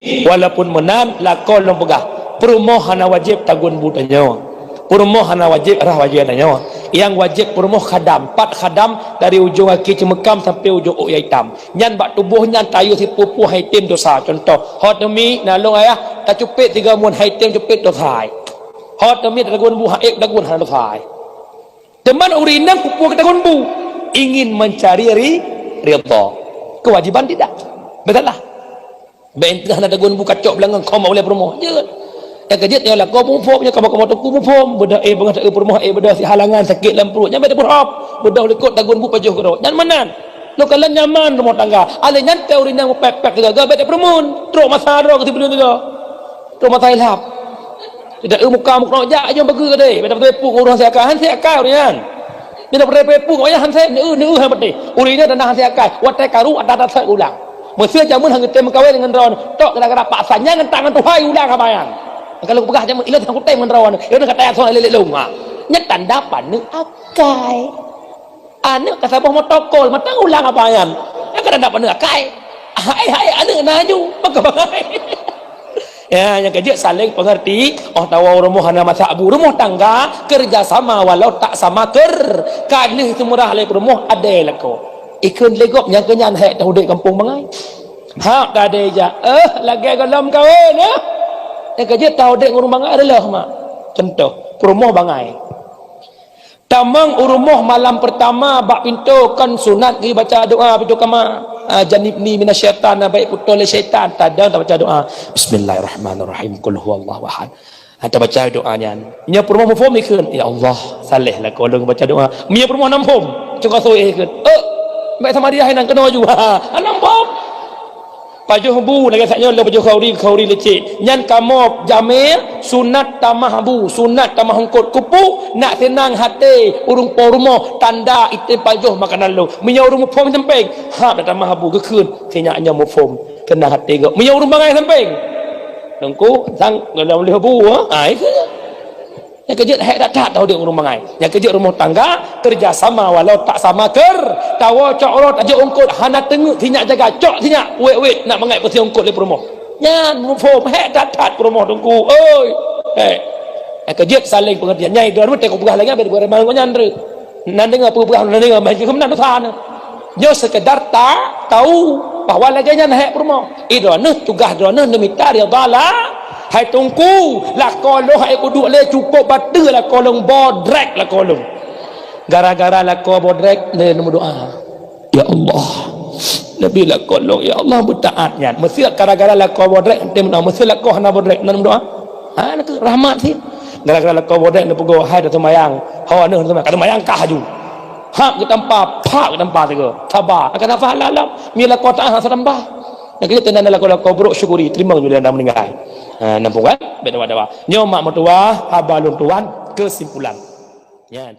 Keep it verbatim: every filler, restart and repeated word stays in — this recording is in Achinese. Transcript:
Walaupun meunan, lakoe lôn peugah, peurumoh hana wajéb tagun bu tanyoe. Peurumoh hana wajéb rhah bajèe tanyoe. Nyang wajéb peurumoh khadam. Pat khadam dari ujong gaki ceumeukam sampoe ujong ôk nyang itam. Nyan bak tuboh nyan tayue sipeue-peue han item dosa. Cuntoh, ho teumi na lôn ayah tacupet tiga mun han item cupet dosa. Ho teumi tagun bu han ék tagun hana dosa. Teuma ureueng inong peue-peue tagun bu, ingin mencari ri-, ridha. Kewajiban tidak. Beutôi lah. Bèk enteuk hana tagun bu kacok beulangong koma ulèe peurumoh. Jeuet. Nyang keujeuet nyoe lakoe muphom, nyoe kamoe-kamoe teungku muphom. Beudôh éh beungoh taeu peurumoh éh beudôh si halangan sakét lam pruet. Nyan bèk tapeuhab. Beudôh likot tagun bu pajoh keudroe. Nyan meunan. Lôn kalon nyaman rumoh tangga. Alèh nyan teuh ureueng inong meupèk-pèk teuga-ga bèk tapeureumeun. Trok masa droe keu sibuleuen teuga. Trok masa ilham. Tidak eu muka muka jak aja bagi deh. Bèk tapeureumeun ureueng siakai, han siakai ureueng nyan. Bila peureupée pun, oh ya, han sép, neu-, neu-, han peudeh. Ureueng inong tanda han sép akai. Watèe karu, ata-ata sép ulang. Meusé jameun han geutem meukawen ngon droe, tok gara-gara paksa nyan ngon tangan Tuhan ulang haba nyan. Kalau peugah jameun, ilôn han geutem ngon droe, ilôn kata yang soal lelek lom, ha. Nyan tanda paneuk akai. Aneuk ka saboh motokol, mantong ulang haba nyan. Nyan ka tanda paneuk akai. Hai, hai, aneuk na aju, maka bangai. Ya, nyang keujeuet saléng peungeurti, oh tawoe rumoh hana masak bu, rumoh tangga, keureuja sama walau tak sama keur, ka lheueh seumeurah lé peurumoh adèe lakoe. Ikheun lé gob nyang keu nyan hék taudép gampông bangai. Hak ka adèe jak, eh, lagèe gohlom kawen, eh. Nyang keujeuet taudép ngon ureueng bangai reuloh mak. Cuntoh, peurumoh bangai. Tamong u rumoh malam peurtama bak pintoe kon sunat geubaca doa pintoe kama. Ah, janibni minasyaitan, na baik putôh lé syaitan. Tadong tabaca doa. Bismillahirrahmanirrahim. Qul huwallahu ahad. Ha, tabaca doa nyan. Nyoe peurumoh muphom ikheun, "Ya Allah, saléh lakoe lôn baca doa." Meunyoe peurumoh hana muphom, cok asoe ikheun. Eh, baik sama dia hai nang keunoe ju. Hana muphom. Pajoh bu lagèe sak nyoe lôn pajoh khauri, khauri lecek. Nyan kamoe jamé sunat tamah bu, sunat tamah eungkôt. Keupeue? Nak seunang até ureueng po rumoh, tanda item pajoh makanan lôn. Meunyoe ureueng muphom sampéng, hab tatamah bu geukheun, sinyak nyoe muphom. Seunang até gob. Meunyoe ureueng bangai sampéng, teungku sang gohlom lheueh bu, ha? Ha, itu. Nyang keujeuet hék that-that taudép ureueng bangai. Nyang keujeuet rumoh tangga, keureuja sama walau tak sama keur. Tawoe cok uroe tajok eungkôt hana teungeut sinyak jaga, cok sinyak wék-wék nak mangat peusie eungkôt lé peurumoh. Nyan muphom hék that-that peurumoh teungku. Oi. Hék. Nyang keujeuet saléng peungeurtian. Nyang idroe teuka peugah lagèe bèk beureuman ngon nyan re. Nan deungö peugah nan deungö ban keuh meunan dosa na. Nyoe sekedar ta-, tahu bahwa lagèe nyan hék peurumoh. Eh, droeneuh tugaih droeneuh neumita ridha la-, hai teungku, lakoe lôn hai kuduek lé cukôp bateue lakoe lôn bodrek lakoe lôn. Gara-gara lakoe bodrek lé neumeudoa. Ya Allah, neubi lakoe lôn, ya Allah, beutaat nyan. Meusé gara-gara lakoe bodrek, ente meudoa. Meusé lakoe hana bodrek, neumeudoa. Ha, neukeu rahmat sih. Gara-gara lakoe bodrek neupeugoe, hai dah seumayang. Hawa neuh seumayang, ka seumayang kah aju. Hak geutampa, phak geutampa sigoe. Saba. Akan apa halal lam? Mi lakoe taat hana seurampa. Nyang keujeuet teunan lakoe-lakoe brok syukuri, teurimong jih lé nyang meuninggai. Ha, nampak kan? Bèk dawa-dawa. Nyoe mak meutuwah, haba lôn tuan, keusimpulan. Nyan.